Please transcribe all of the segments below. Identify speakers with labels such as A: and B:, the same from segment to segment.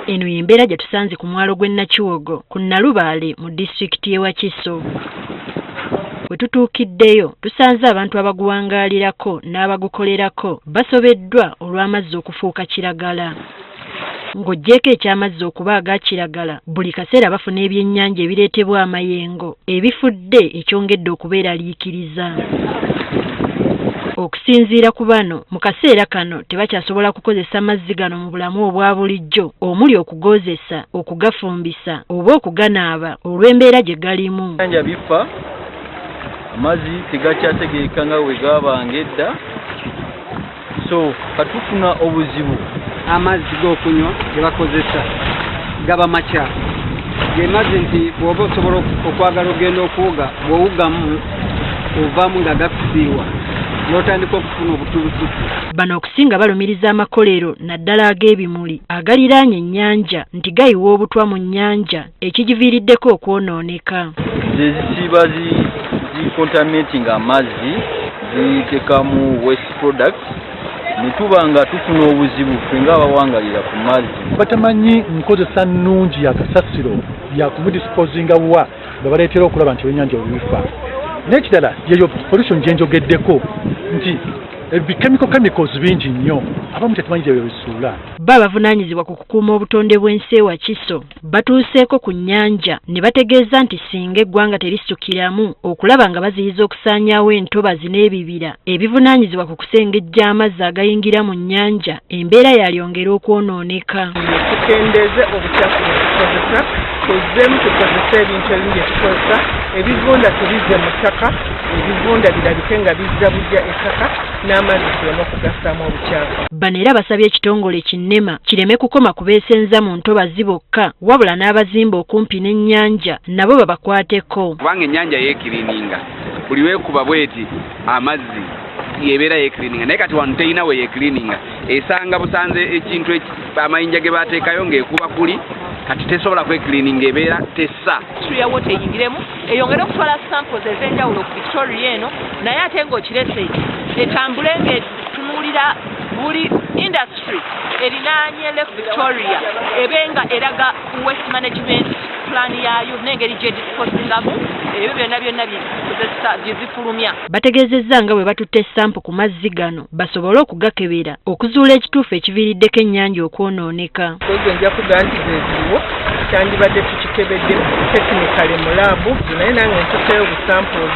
A: Eno y'embeera gye tusanze ku mwalo gw'e Nakiwogo ku Nalubaale mu disitulikiti y'e Wakiso. We tutuukiddeyo tusanze abantu abaguwangaalirako n'abagukolerako basobeddwa olw'amazzi okufuuka kiragala. Ng'oggyeeko eky'amazzi okuba aga kiragala, buli kaseera bafuna ebyennyanja ebireetebwa amayengo ebifudde ekyongedde okubeeraliikiriza. Okusinziira ku bano, mu kaseera kano tebakyasobola kukozesa mazzi gano mu bulamu obwa bulijjo omuli okugoozesa, okugafumbisa oba okuganaaba olw'embeera gye galimu.
B: Ebyennyanja bifa, amazzi tegakyategeereka nga bwe gaabanga edda, so katufuna obuzibu.
C: Amazzi g'okunywa ge bakozesa gaba makyafu, ge mazzi nti bw'oba osobola okwagala ogenda okuwuga, bw'owugamu ovaamu nga gakusiiwa n'otandika okufuna obutulutufu.
A: Bano okusinga balumiriza amakolero naddala ag'ebimuli agaliraanye ennyanja nti gayiwa obutwa mu nnyanja ekigiviiriddeko okwonooneka.
B: Ze zisiiba zicontaminating amazzi, ziteekamu waste products ne tuba nga tufuna obuzibu ffe ng'abawangalira ku mazzi.
D: Batamanyi nkozesa nnungi ya kasasiro yakumudisposinga wa nga baleetera okulaba nti ebyennyanja bwe bifa. N'ekirala yeyo pollution gye njogeddeko nti ebi chemicals bingi nnyo, abamu tetumanyi gye bisuula.
A: Bo abavunaanyizibwa ku kukuuma obutonde bw'ensi e Wakiso batuuseeko ku nnyanja ne bategeeza nti singa eggwanga terisukiramu okulaba nga baziyiza okusaanyaawo entobazi n'ebibira ebivunaanyizibwa ku kusengejja amazzi agayingira mu nnyanja, embeera yalyongera okwonooneka.
E: Tukendeeze obukyafu bwe tukozesa, tuzzeemu tukozese ebintu ebimu bye tukozesa, ebivunda tubizze mu ttaka, ebivunda birabike nga bizza bujja ettaka n'amazzi tuleme okugassaamu obukyafu.
A: Bano era basabye ekitongole kinnema kireme kukoma ku beesenza mu ntobazi bokka, wabula n'abazimba okumpi n'ennyanja nabo babakwateko.
F: Kubanga ennyanja yeecleaninga, buli lwekuba bweti amazzi yebeera yeecleaninga, naye kati wano terina we yeecleaninga, esanga busanze ekintu amayinja ge bateekayo ng'ekuba kuli, kati tesobola kwecleaninga, ebeera tessa.
G: Ministry ya water eyingiremu eyongere okutwala samples ez'enjawulo ku Victoria eno, naye ate ng'okirese etambule ng'etunuulira buli industry erinaanye Lake Victoria, ebe nga eraga waste management plan yaayo n'engeri gyedisposingamu ebyo byonna byonna byezikozesa bye zifulumya.
A: Bategeezezza nga bwe batutte sample ku mazzi gano basobole okugakebera okuzuula ekituufu ekiviiriddeko ennyanja okwonooneka.
E: Koze nja kugamba nti ze ziriwo, kyandibadde tukikebedde technically mu lab, naye nange ntuseeyo busamples,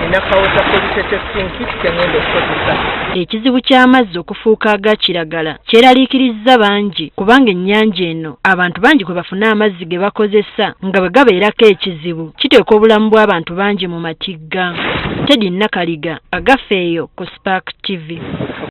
E: nina ka water quality testing kit kye ngenda okukozesa.
A: Ekizibu ky'amazzi okufuuka aga kiragala kyeraliikirizza bangi, kubanga ennyanja eno abantu bangi kwe bafuna amazzi ge bakozesa, nga bwe gabeerako ekizibu kiteeka obulamu bw'abantu bangi mu matigga. Teddy Nakaliga, Agafeeyo ku Spark TV.